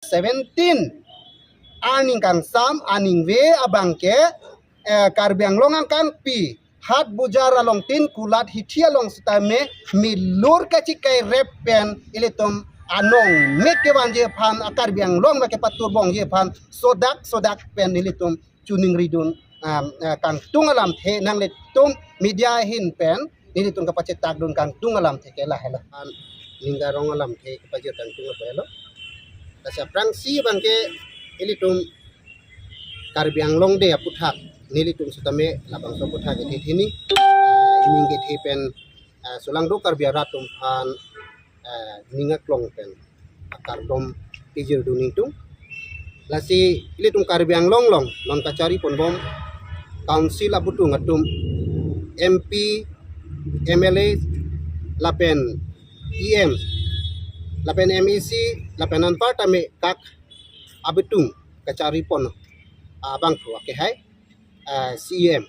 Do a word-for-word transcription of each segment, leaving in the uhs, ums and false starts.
seventeen arni kangsam aningve abangke, eh, Karbi Anglong angkangpi Hat Bujar along tin kulat hithi along sitame milur kachikai rep pen ilitum anong mek kevanji aphan, a Karbi Anglong mek kepatur bongji aphan sodak sodak pen ilitum chiningri dun, um, uh, kangtung alamthe nanglitum media ahin pen nelitum kapachetak dun kangtung alamthe ke lahelo. An Ninga Rong alamthe kapajir kangtung apo helo. Kasi aphrangsi abangke ilitum Karbi Anglong Day aputhak nelitum sitame labangso aputhak kethe hini, uh, ining kethe pen, uh, solangdo Karbi arat atum aphan, eh, ning aklong pen akardom pijir dun ingtung. Lasi ilitum Karbi Anglong along non kachari ponbom council abutung atum, M P, M L A, lapen E M, lapen M A C, lapen anpar tame kak abutung kachari pon abangphu akehai, eh, C E M.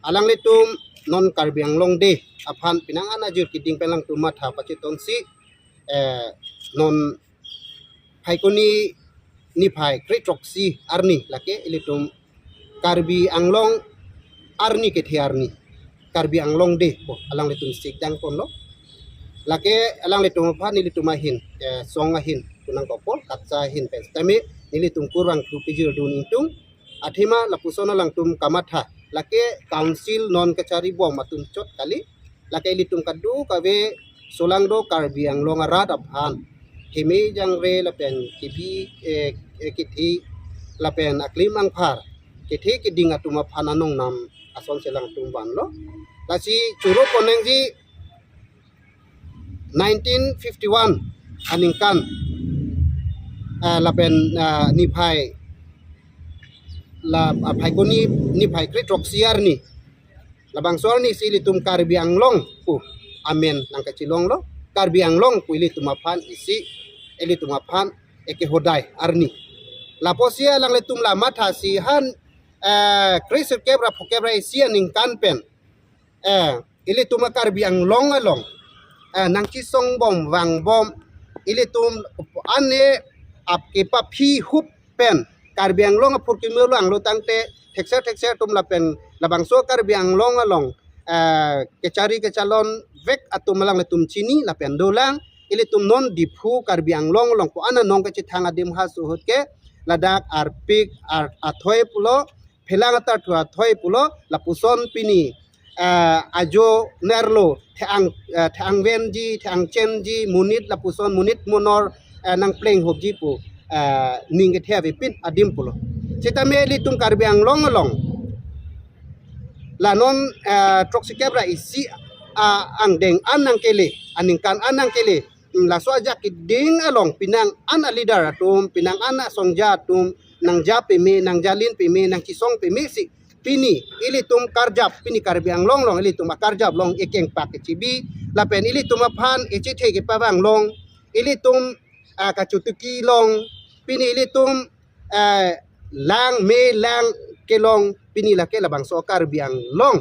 Alanglitum non Karbi Anglong Day aphan penang an ajir keding pen alangtum matha pachetonsi, eh, non Phaikuni niphai kre-throksi arni lake ilitum Karbi Anglong arni kethe arni, Karbi Anglong Day pu alanglitum sikdang ponlo. Lake alanglitum aphan ilitum ahin, eh, song ahin kunang kopol katsa ahin pen sitame nelitum kurvangthu pijir dun ingtung. Athema lapuson alangtum kamatha, lake council non kachari bom atum chot kali, lake ilitum kadokave solangdo Karbi Anglong arat aphan heme jangre lapen kebi, eh, eh, kethe lapen aklim angphar kethe keding atum aphan anong nam asonsi alangtum vanlo. Lasi choro ponengji nineteen fifty-one aningkan, eh, lapen, eh, niphai la, ah, Phaikuni niphai kre-throksi arni, labangso arni si ilitum Karbi Anglong pu amen nangkachelonglo. Karbi Anglong pu ilitum aphan isi, ilitum aphan ekehodai arni. Lapusi alanglitum la mathasi han, eh, kre-sirkep ra phokep ra isi aningkan pen, eh, ilitum a Karbi Anglong along, eh, nangchesong bom vang bom, ilitum ane ap kepaphi hup pen Karbi Anglong aphurkimo lo anglo tangte thekser thekser atum lapen labangso Karbi Anglong along, eh, kechari kechalon vek atum alanglitum chini lapen dolang. Ilitum non Diphu Karbi Anglong along ko-an anong kachethang adim ha suhut ke ladak arpik ar athoi pulo, phelang atarthu athoi pulo, lapuson pini, eh, ajo nerlo the-ang, eh, the-angvenji, the-angchenji, monit lapuson monit monor, eh, nangpleng hopji pu, eh, ning kethe avepin adim pulo. Sitame ilitum Karbi Anglong along la non, eh, throksikep ra isi, ah, angdeng an nangkele, aningkan an nangkele, mm, laso ajak keding along penang an a leader atum, penang an a songja atum nangja peme, nangjalin peme, nangchesong peme si pini ilitum karjap, pini Karbi Anglong along ilitum akarjap along ekengpak kechibi lapen ilitum aphan echethe kepavang along, ilitum, ah, kachutuki along, pini ilitum, eh, lang me lang kelong, pini lake labangso Karbi Anglong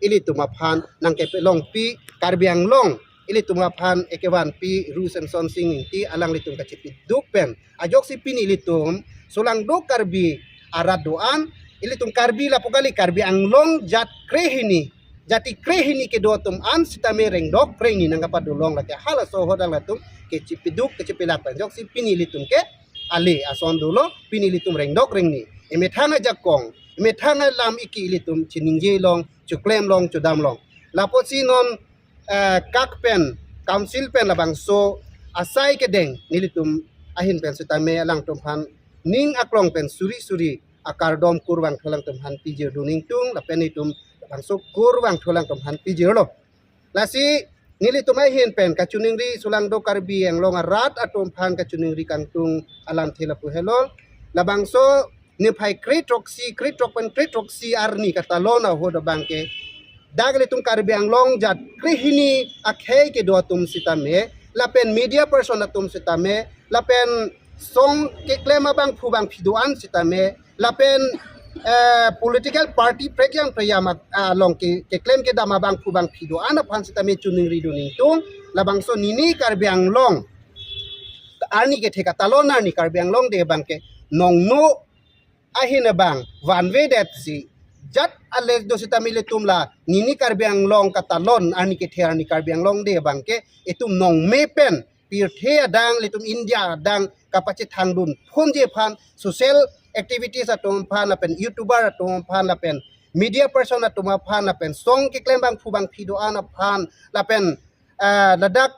ilitum aphan nangkepelongpi, Karbi Anglong ilitum aphan ekevanpi Ru Semson Sing Ingti alanglitum kachepiduk pen ajoksi pini ilitum solangdo Karbi arat do-an, ilitum Karbi lapu kali, Karbi Anglong jat krehini, jati krehini kedo atum an sitame rengdok rengni nangkapadolong lake halaso ahut alangtum kechepiduk kechepilak pen ajoksi pini ilitum ke ale ason dolo, pini ilitum rengdok rengni, emethang ajakong, emethang alam iki ilitum chiningje long, chuklem long, chudam long. Lapusi non, eh, kak pen, council pen labangso asai kedeng nelitum ahin pen sitame alangtum aphan ning aklong pen suri suri akardom kurvangthu alangtum aphan pijir dun ingtung lapen itum labangso kurvangthu alangtum aphan pijirlo. Lasi nelitum ahin pen kachiningri solangdo Karbi Anglong arat atum aphan kachiningri kangtung alamthe lapu helo. Labangso niphai kre-throksi, kre-throk pen kre-throksi arni katalon ahut abangke dak ilitum Karbi Anglong jat krehini akhei kedo atum sitame lapen media person atum sitame lapen song keklem abangphu bangphi do-an sitame lapen, eh, political party prekjam preyam a-, along ke, keklem kedam abangphu bangphi do-an aphan sitame chiningri dun ingtung. Labangso nini Karbi Anglong arni kethe katalon arni Karbi Anglong de abang ke nongno ahin abang vanvedetsi jat ale do sitame ilitum la nini Karbi Anglong katalon arni kethe arni Karbi Anglong de abang ke itum nongme pen pirthe adang, ilitum India adang kapachethangdun phunji aphan, social activities atum aphan lapen YouTuber atum aphan lapen media person atum aphan lapen song keklem bangphu bangphi do-an aphan lapen, ah, ladak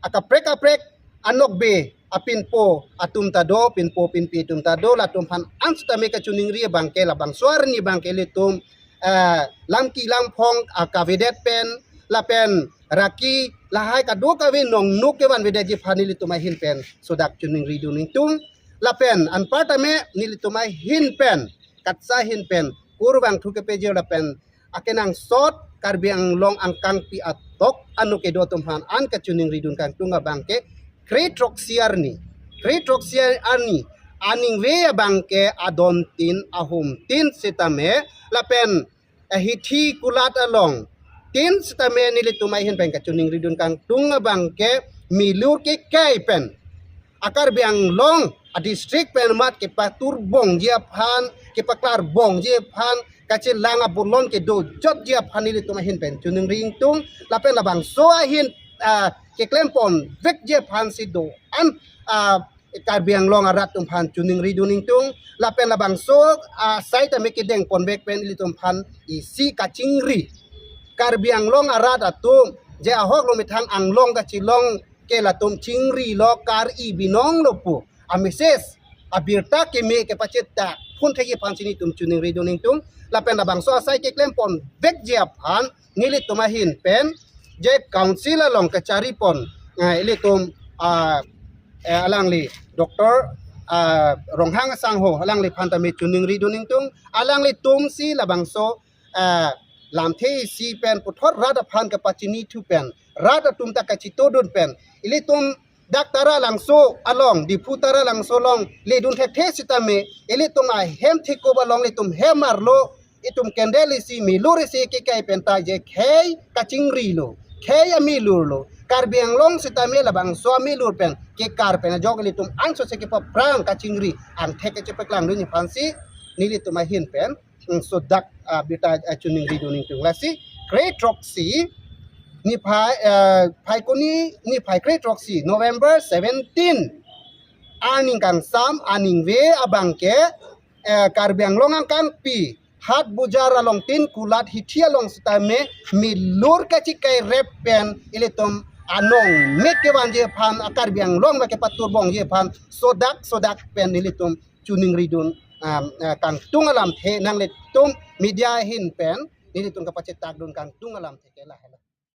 akaprek kaprek anokbe apinpo atum ta do, pinpo pinpi atum ta do, latum aphan an sitame kachiningri abang ke labangso arni abang ke ilitum, ah, lamki lamphong akavedet pen lapen raki lahai kadokave nongno kevanvedetji aphan nelitum ahin pen sodak chiningridun ingtung. Lapen anparta me nelitum ahin pen, katsa ahin pen, kurvangthu kepajir lapen akenangsot Karbi Anglong angkangpi atok ano kedo atum aphan an kachiningridun kangtung abang ke kre throksi arni. Kre throksi arni aningve abang ke adon tin ahum tin sitame lapen ahithi kulat along tin sitame nelitum ahin pen kachiningridun kangtung abang ke milur kekai pen a Karbi Anglong a district pen mat kepaturbongji aphan, kepaklarbongji aphan, kachelang abolon kedojotji aphan nelitum ahin pen chiningri ingtung. Lapen labangso ahin, ah, keklem ponvekji aphansi do-an, ah, Karbi Anglong arat atum aphan chiningridun ingtung. Lapen labangso, ah, asai tame kedeng ponvek pen ilitum aphan isi kachingri. Karbi Anglong arat atum je ahok lo methang Anglong kachelong ke latum chingrilo, kar-i binong lo pu a message, abirta keme kepachethak phunthekji aphansi nelitum chiningridun ingtung. Lapen labangso asai keklem ponvekji aphan nelitum ahin pen je council along kachari pon, eh, ilitum, ah, eh, alangli Doctor, ah, Ronghang Sangho alangli aphan tame chiningridun ingtung. Alanglitumsi labangso, ah, lamthe isi pen puthot rat aphan kapachinithu pen, rat atum ta kachitodun pen, ilitum dak Taralangso along, Diphu Taralangso along ledun thekthe sitame, ilitum ahem thekup along ilitum hem arlo, itum candle isi milur isi kekai pen ta je khei kachingrilo, khei amilurlo. Karbi Anglong sitame labangso amilur pen kekar pen ajok ilitum ansose kepaprang kachingri angthek kachepaklangdunji aphansi nelitum ahin pen, mm, sodak, ah, birta, ah, chiningridun ingtung. Lasi kre throksi niphai, eh, Phaikuni niphai kre throksi, November seventeen, aning kangsam aningve abang ke, eh, Karbi Anglong angkangpi Hat Bujar along tin kulat hithi along sitame milur kachikai rep pen ilitum anong mek kevanji aphan, a Karbi Anglong mek kepaturbongji aphan sodak sodak pen ilitum chiningridun, um, uh, kangtung alamthe, nanglitum media ahin pen nelitum kapachethakdun kangtung alamthe ke lahelo.